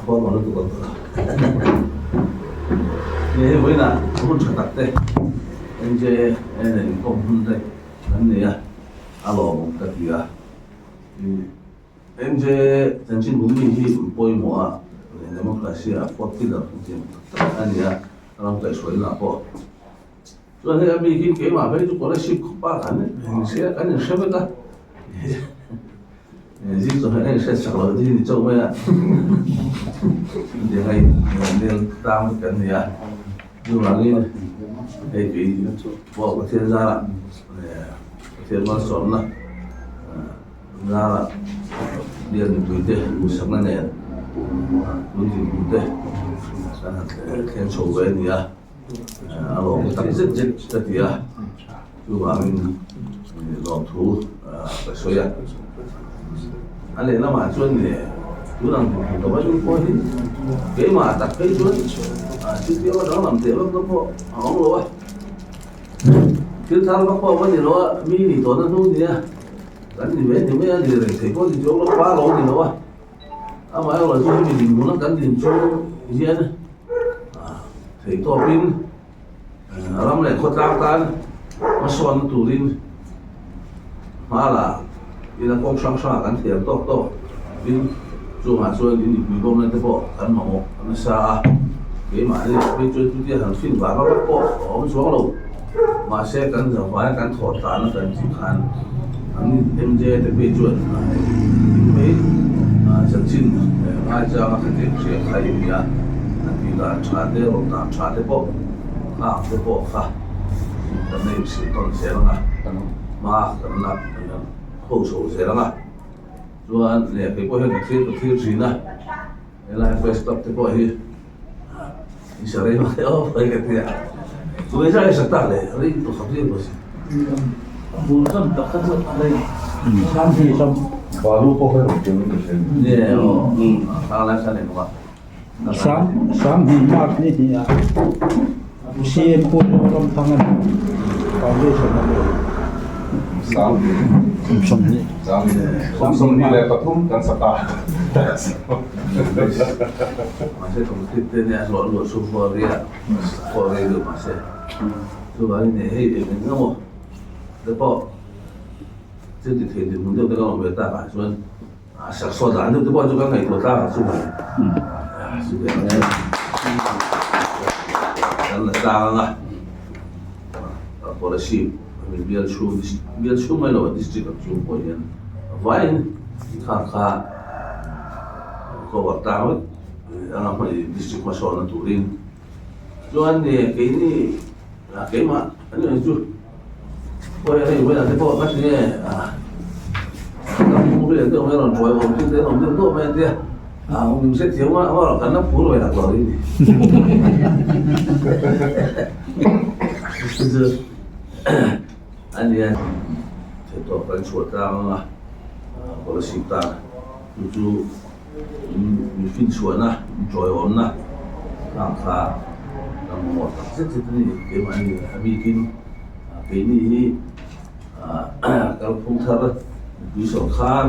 formal lutuk ang tawh Nge hei vawiinah hun tha tak te NJA nen inkawm hun te kan nei a, a lawmawm ka ti a. MJ chanchin bummi hi pawimawh a, democracy a fourth pillar kan tih ang tak tak a ni a, ram kaihhruaina ah pawh. Chuan hei a bikin keimah phei chu scholarship khawpa kan inhria kan inhre vek a, zing chawhmeh ka inhriat sak loh hi ni chauh mai a, chutiang a innel tlang vek kan ni a, chuvangin hei kei pawh Pathian zarah Pathian malsawmna. Zara bial mipuite duhsakna nen tun dinhmun te kan han thleng chho ve a ni a, a lawm tak zet zet ka ti a, chuvangin lawmthu ka sawi a. A lehlamah chuan nge tun ang dinhmun ka va lut pawh hi keimah tak phei chuan chutia va danglam teh vak na pawh a awm lo a, thil thar vak pawh a va ni lo a, mi nih tawhna hnu nia. Kan ni ve ni mai a, ni reng thei pawh ni chuang lo, pa lo ni lo a. Amaherawhchu chu hemi dinhmuna kan din chu hian theihtawpin ram leh khawtlang tan hmasawnna turin hma la ila kawng hrang hrangah kan thiam tawk tawk tin chungah chuan in mipui bawmna te pawh kan mamawh nasa a, keimahni phei chuan chutia han fin vah vak vak pawh a awm chuang lo. Mahse kan zavaia kan thawh tana kan tih khan an MJ te phei chuan engkim mai chanchin ngaichanga khatiang hriat kha i nia an tih dan tha te rawn dan tha te pawh nghak te pawh kha kan la inhrilh tawn zel ang a, hma kan la ho chho zel ang a. Chuan leh kei pawh hian ka thlir ka thlir thin a, helai press club te pawh hi i sa rei mai aw mai ka tia. Tunge zai sa tak le rei tawh khat viau pawh si. Bul tam tak kha chu a rei sam hi sam. Balu pawh kha rawn tel ka hre. Nge aw a lai khan engmah. Sam sam hi mark ni hnih ah CM Pu Zoramthanga foundation a nei. Sam 20. Sam 23 kan sa ta. Mahse concrete te nia hlawh luah chu hual rei a hual rei deuh mahse chuvangin nih hei eng eng emaw te pawh thil ti thei dinhmun deuh te kan awm ve tak ah chuan a saksaw dan deuh te pawh chu kan ngaihtuah tlak ang chu mai chutiang hian kan la tlang ang a policy bial chhung bial chhung mai lo district ang chung pawh hian vaiin kha kha cover tlang vek anga hmai district hmasawnna turin chuan keini keimah an ni chu Khawi hei vawilah te pawh ka ti nge kan hmu vel deuh mai rawn ruai awm thil te an awm deuh deuh mai a tia min hre thiam a aw kan la phur ve tak lo hi ni chu a nia theihtawp kan chhuah tlang anga policy tan chu chu min finchhuahna min tawiawmna tlang kha ka mamawh tak zet zet a ni keimahni a bikin keini hi kalphung thar mipui sawrkar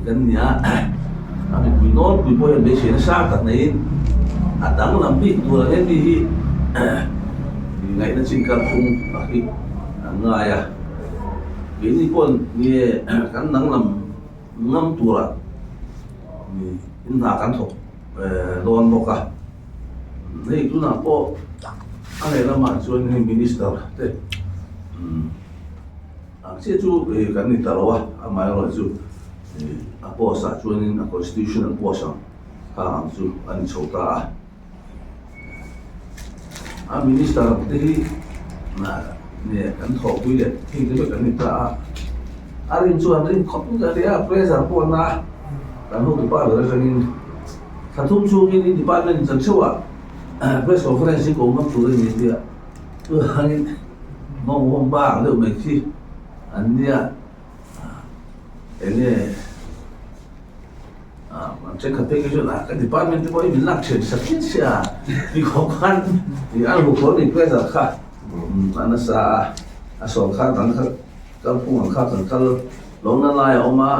kan ni a a mipui nawlpui pawh hian beisei nasa tak neiin a danglam bik tur ang em mi hi ngaihna chin kalphung a hi an ngai a keini pawh nge kan danglam Ngam tura in hna kan thawk dawn bawk a, hei tunah pawh a lehlamah chuan hei minister te ang chiah chu kan ni ta lo a, amaherawhchu a post ah chuanin a constitutional post ang kha ang chu a ni chho ta a, a minister te hi kan thawhpui leh thing te vek an ni ta a, a rin chuan rin khawp in ka ria pressure pawh na kan hotupa ber atangin thla thum chhungin in department chan theuh ah press conference hi ko ngam tur a ni a tia chuvangin mawng hawng bak deuh mai khi an nia. Enge an thenkhat phei khi chuan a ka department te pawh hi min lak then sa phian sia ti khawp khan tih a ruh thawn in pressure kha a nasa a, a sawrkar dang kha kalphung ang kha kan kal lo na lai a awm a,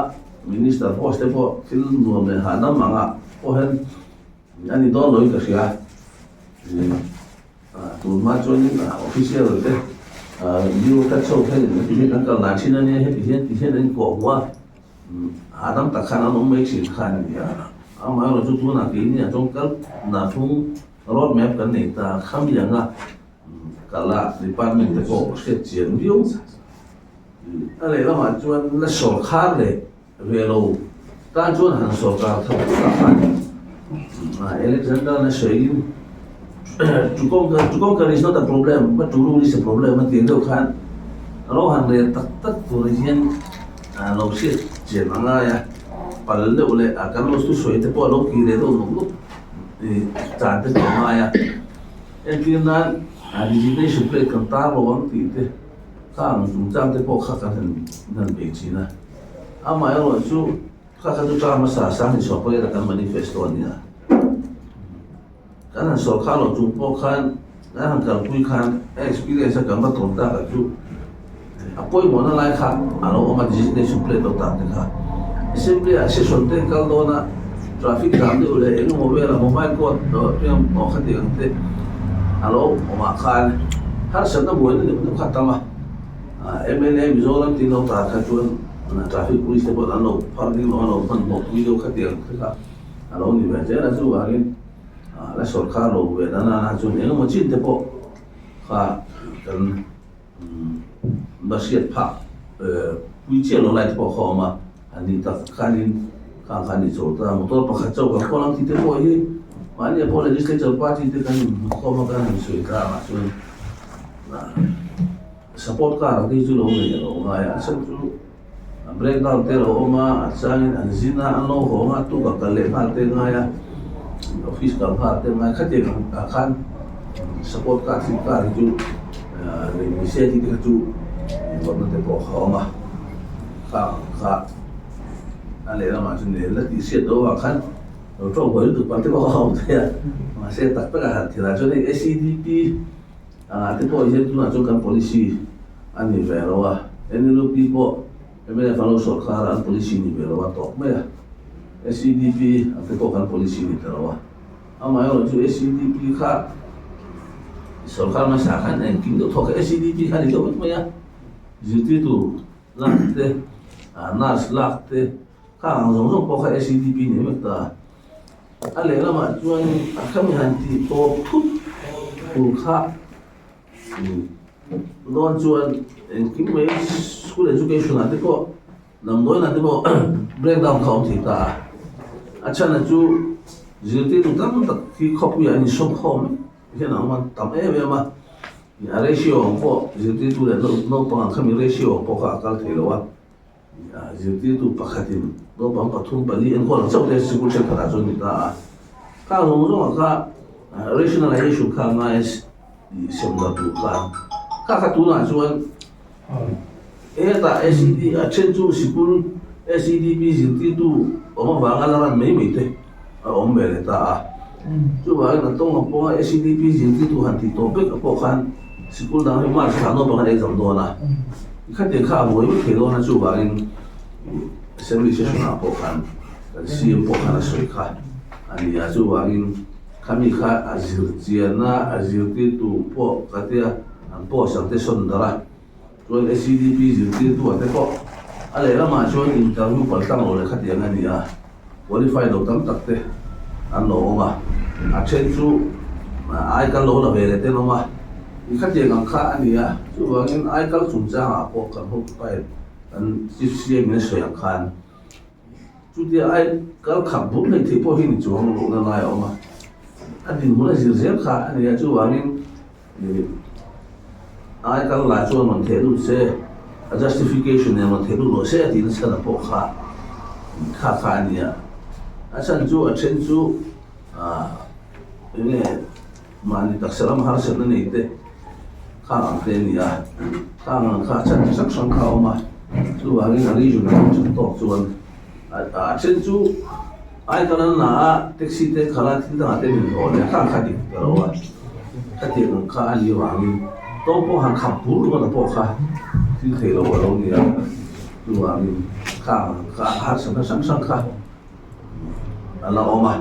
minister post te pawh thil nuam leh hahdam anga pawh hian. A ni dawn loin ka hria. Tun hma chuanin official te bureaucrats ho hian heti hian an kal dan thin a nia, heti hian ti hian an inkawh hmu a, hahdam tak khan an awm mai thin kha a ni a. Amaherawhchu tunah keini ah chuan kal dan thung road map kan nei ta khami anga kal a department te pawh hriat chian viau. A lehlamah chuan la sawrkhar leh Ve lo tan chuan han sawrkar tho tak a ni. Alexander na sawiin to conquer, to conquer is not a problem but to rule is a problem a tih deuh khan ro han rel tak tak tur hian lo hriat chian a ngai a, pal deuh leh a kan lo thusawi te pawh a lo kir leh deuh nawk nawk tan te pawh a ngai a. Entir nan designation plate kan tar lo ang tih te kha ang chungchang te pawh kha kan han bei thin a. Amaherawh chu kha kha chu term hmasa sang in sawrkar ila kan manifesto a nia. Kan han sawrkar loh chung pawh khan kan han kalpui khan a experience a kan va tawn tak ah chu a pawimawhna lai kha a lo awm a designation plate lo tak te kha. Assembly ah session te kal dawn a traffic jam deuh leh eng emaw vel a mobile court emaw khati ang te a lo awm ah khan harsatna buaina deuh deuh kha a tam a. Mla Mizoram tih lo ta kha chuan traffic police te pawh an lo phar ding lo a lo hmanhmawh pui deuh khatiang te kha a lo ni ve zel a chuvangin la sawrkar lo ve dan a chuan engemaw chin te pawh kha kan la hriat phah pui chiah lo lai te pawh kha a awm a a ni tak khanin khang kha a ni chho ta motor pakhat chauh kan kawl ang tih te pawh hi mahni ah pawh legislature party te kan inhmukhawm a kan han sawi ta ah chuan. Support car ang te hi chu lo nei a lo ngai a, a chhan chu a break down te a lo awm a, a changin an zin a, an lo hawng a, tuk a kal leh nghal te ngai a, office kal nghal te ngai khatiang ang ah khan support car thil car hi chu nei ni se tih te kha chu inrawtna te pawh a awm a, khang kha a lehlamah chuan nel la tih hriat loh avang khan lo tawng huai lutuk pang te pawh a awm thei a, mahse tak tak a han thil ah chuan hei SEDP. Aa te pawh hian tunah chuan kan policy a ni ve lo a, NLUP pawh mnf an lo sawrkar a an policy ni ve lo a tawp mai a, SEDP ang te pawh kan policy ni ta lo a, amaherawh chu SEDP kha sawrkar hmasa khan engkim deuh thawk kha SEDP kha a ni deuh vek mai a, zirtirtu lak te, nurse lak te kha ang zawng zawng pawh kha SEDP ni vek ta a. A lehlamah chuan a khami han tih tawp thut tur kha dawn chuan engkim mai school education ah te pawh damdawiin ah te pawh break down kha a awm thei ta a. A chhan chu zirtirtu tam tak hi khawpuiah an insawm khawm hian a awm a tam em em a, a ratio ang pawh zirtirtu leh naupang ang khami ratio ang pawh kha a kal thei lo a. Zirtirtu pakhatin naupang pathum pali enkawl ang chauh te sikul thenkhatah chuan ni ta a. Kha zawng zawngah kha rationalization kha a ngai a sem darh duh khan kha kha tunah chuan hetah SED a then chu sikul SEDP zirtirtu awm avanga la ran mai mai te a awm ve leh ta a. Chuvangin an tawng ang pawnga SEDP zirtirtu han tih tawp vek pawh khan sikul dang hi March thla naupang an exam dawn a, khatiang kha a buai vek thei dawn a, chuvangin Assembly session ah pawh khan kan CM pawh khan a sawi kha a ni a, chuvangin khami kha a zir chian a, a zirtirtu pawh ka tia an post ang te sawn darh a, chuan SEDP zirtirtu ah te pawh a lehlamah chuan interview paltlang lo leh khatiang a ni a. Qualify lo tam tak te an lo awm a, a then chu ai kal lo la ve leh te an awm a, i khatiang ang kha a ni a, chuvangin ai kal chungchangah pawh kan hope pain kan Chief CM in a sawi ang khan chutia ai kal khap bur hlei theih pawh hi ni chuang lohna lai a awm a, a dinhmun a zir zel kha a ni a, chuvangin Ai kal lai chuan rawn theh lut se, a justification nen rawn theh lut rawh se a tih nasa na pawh kha kha kha a ni a. A chhan chu a then chu eng nge mahni taksa lam harsatna nei te khang ang te a ni a, khang ang kha a chhan chi hrang hrang kha a awm a, chuvangin a reason a awm chhan tawk chuan a then chu Ai ka lan na a taxi te khala thil dangah te min hlawh leh a khang kha dik ta lo a, khatiang ang kha a ni avangin tawng pawh han khap bur ringawt a pawh kha thil thei lo a lo ni a, chuvangin khang ang kha harsatna hrang hrang kha a la awm a.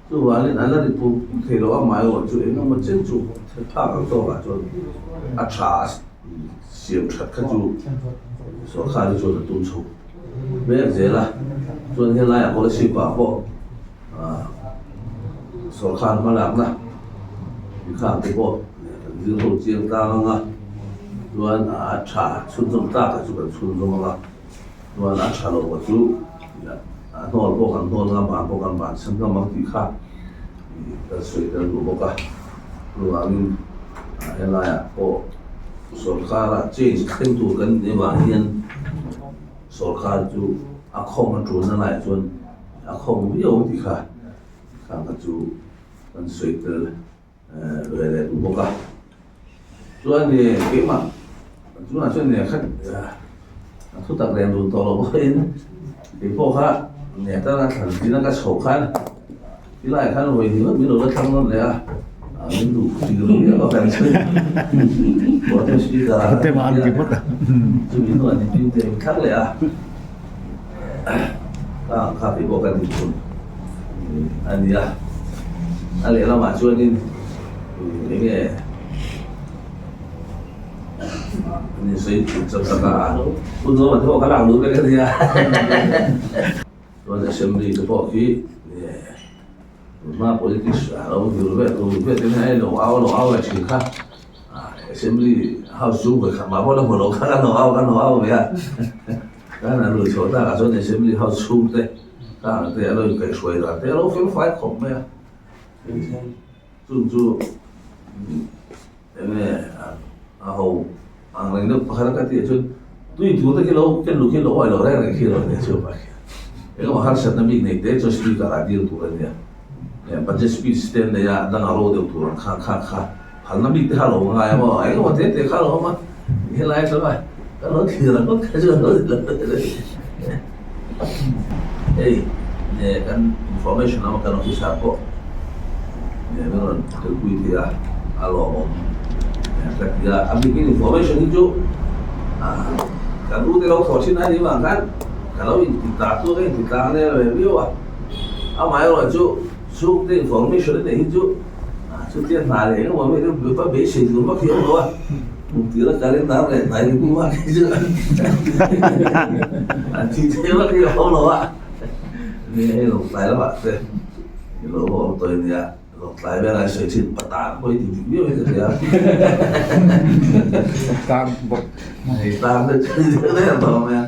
Chuvangin an la ri pur pur thei lo a, amaherawh chu eng emaw chen chu phak ang tawkah chuan a tha a siam that kha chu sorkar hi chuan a tum chho mek zel a. Chuan helaiah policy pah pawh sorkar hmalakna inkhak te pawh kan zir ho chiang tlang ang a, chuan a tha chhunzawm tlakah chu kan chhunzawm ang a. Chuan a tha lo a chu a hnawl pawh kan hnawl ngam a, pawh kan vansan ngam ang tih kha kan sawi tel duh bawk a. Chuvangin helaiah pawh sorkara change thleng tur kan nih avang hian sorkar chu a khawng a tulna laiah chuan a khawng viau ang tih kha khang kha chu kan sawi tel ve leh duh bawk a. Chuan ih keimah chungah chuan nih khat a thu tak reng dun tawh loh pawhin kei pawh kha nih atana thlan tin a ka chhoh khan tilai khan vawi hnih ngawt min lo la thlang nawn leh a min duh tir viau a kan sawi Water speaker ah chumi hnuah ni tin te min thlang leh a kha kei pawh ka din thun a ni a a lehlamah chuanin Eng nge ni sawi tur chak tak a hun zawng ah te pawh ka lak duh vek a nia chuan assembly te pawh khi tunhma politics a lo vir vel tur vel te hian a lo au lo au leh thin kha assembly house chu vawikhat mah pawh la hmu lo kha kan lo au kan lo au ve a kan han lui chhuah takah chuan assembly house chhung te kang te a lo inkaihhruai dan te a lo fel fai khawp mai a. Chung chu eng nge a ho ang reng deuh pakhat a ka tih ah chuan tui tur te khi lo ken luh khi lo awih lo reng reng khi lo nia chu pa khian eng emaw harsatna bik nei te chuan speaker ah dil tur a nia budget speech te an nei a dang a ro deuh tur ang kha kha kha phalna bik te kha lo ngai a maw eng emaw te te kha lo awm a helai atang a ka lo thlir ang ngawt kha chu a lo ni lo Hei kan information lama kan officer pawh min rawn telpui thei a, a lawmawm ka ti a. A bikin information hi chu kan ute lo thawh thin a nih vang khan ka lo inti ta chu ka inti tlang nel ve viau a. Amaherawhchu chu chhungte information a neih hi chu chutia hna leh engemaw mi te beisei tur vak hi a awm lo a. Kum tir a calendar leh hnai ri hnu a khi chu an thi thei vak hi a awm lo a, ni hei lo tlai lamah te i lo awm tawh ania, lo tlai vel a sawi thin patan pawh hi ti dik viau in ka hria. Tang bawk. Hei tang te chu ni deuh daih ang tawh mai a.